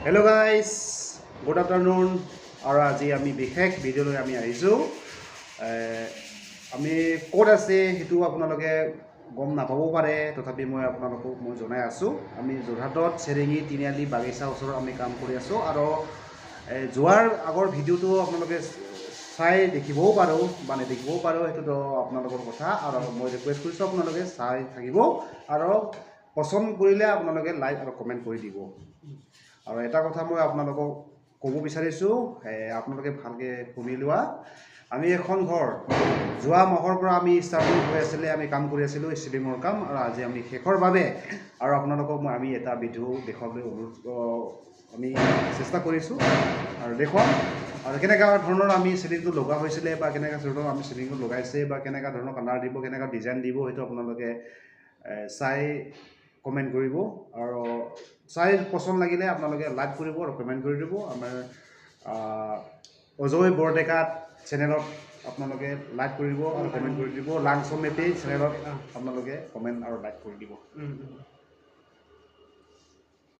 Hello' guys, good afternoon. আৰু আজি আমি বিশেষ ভিডিঅ'লৈ আমি আহিছোঁ। আমি ক'ত আছে সেইটো আপোনালোকে গম নাপাবও পাৰে, তথাপি মই আপোনালোকক মই জনাই আছোঁ। আমি যোৰহাটত চেৰেঙি তিনিআলি বাগিচা ওচৰত আমি কাম কৰি আছোঁ। আৰু যোৱাৰ আগৰ ভিডিঅ'টো আপোনালোকে চাই দেখিবও পাৰোঁ বা নেদেখিবও পাৰোঁ, সেইটোতো আপোনালোকৰ কথা। আৰু মই ৰিকুৱেষ্ট কৰিছোঁ, আপোনালোকে চাই থাকিব আৰু পচন্দ কৰিলে আপোনালোকে লাইক আৰু কমেণ্ট কৰি দিব। আৰু এটা কথা মই আপোনালোকক ক'ব বিচাৰিছোঁ, আপোনালোকে ভালকৈ শুনি লোৱা। আমি এখন ঘৰ যোৱা মাহৰ পৰা আমি ষ্টাৰ্টিং হৈ আছিলে, আমি কাম কৰি আছিলোঁ চিলিঙৰ কাম, আৰু আজি আমি শেষৰ বাবে আৰু আপোনালোকক মই আমি এটা ভিডিঅ' দেখুৱাবলৈ অনুৰোধ আমি চেষ্টা কৰিছোঁ আৰু দেখুৱাম। আৰু কেনেকুৱা ধৰণৰ আমি চিলিংটো লগোৱা হৈছিলে বা কেনেকুৱা ধৰণৰ আমি চিলিংটো লগাইছে বা কেনেকুৱা ধৰণৰ কালাৰ দিব, কেনেকুৱা ডিজাইন দিব, সেইটো আপোনালোকে চাই কমেণ্ট কৰিব। আৰু চাই পচন্দ লাগিলে আপোনালোকে লাইক কৰিব আৰু কমেণ্ট কৰি দিব। আমাৰ অজয় বৰডেকা চেনেলত আপোনালোকে লাইক কৰিব আৰু কমেণ্ট কৰি দিব। লাংচম মেপি চেনেলত আপোনালোকে কমেণ্ট আৰু লাইক কৰি দিব।